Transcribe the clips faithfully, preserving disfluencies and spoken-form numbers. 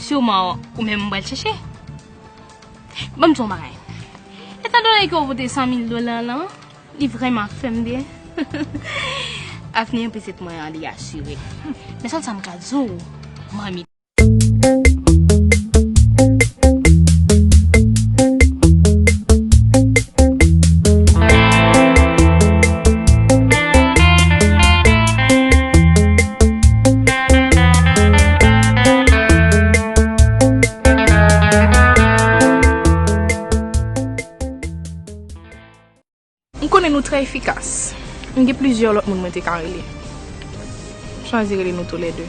Siman ou menm m pral chèche. Ban m di w yon bagay. Etandone ke w pote san mil dola lan, li vrèman ap fè m byen. Avni pitit mwen an, li asire. Men sèl sa m ka di w, manmi. M konnen nou trè efikas. M gen plizyè lòt moun mwen te ka rele. M chwazi rele nou toulède.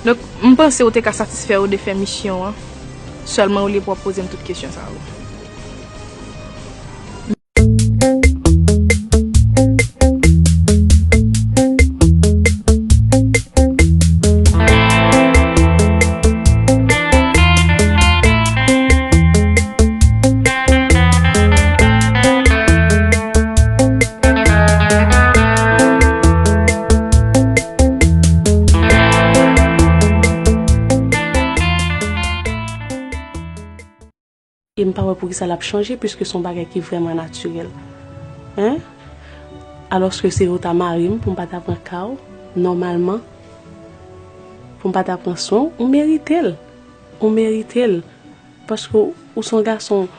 Donk, m panse ou te ka satisfè ou de fè misyon an, sèlman olye pou w ap poze m tout kesyon sa yo. E m pa wè poukisa l ap chanje, piske se yon bagay ki vrèman natirèl. Hein? Alòske se yo ta mare m pou m pa ta pran ka w, nòmalman, pou m pa ta pran swen w, ou merite l. Ou merite l. Paske w, ou se yon gason.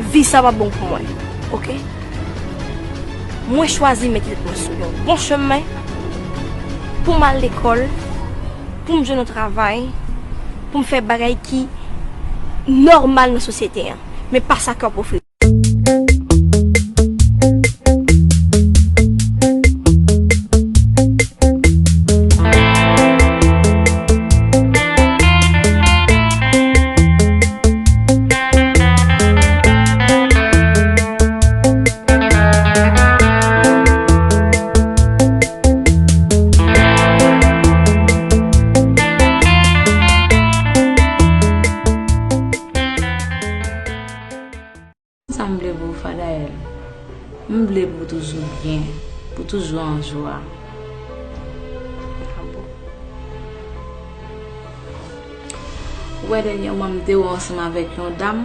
Vi sa pa bon pou mwen, oke? Mwen chwazi mete tèt mwen sou yon bon chemen pou m al lekòl, pou m jwenn yon travay, pou m fè bagay ki nòmal nan sosyete an, men pa sa kè w ap ofri. Sa m vle pou ou, Fadayèl. M vle pou w toujou byen, pou w toujou an jwa. Ou wè, dènyèman, m te wè w ansanm avèk yon dam.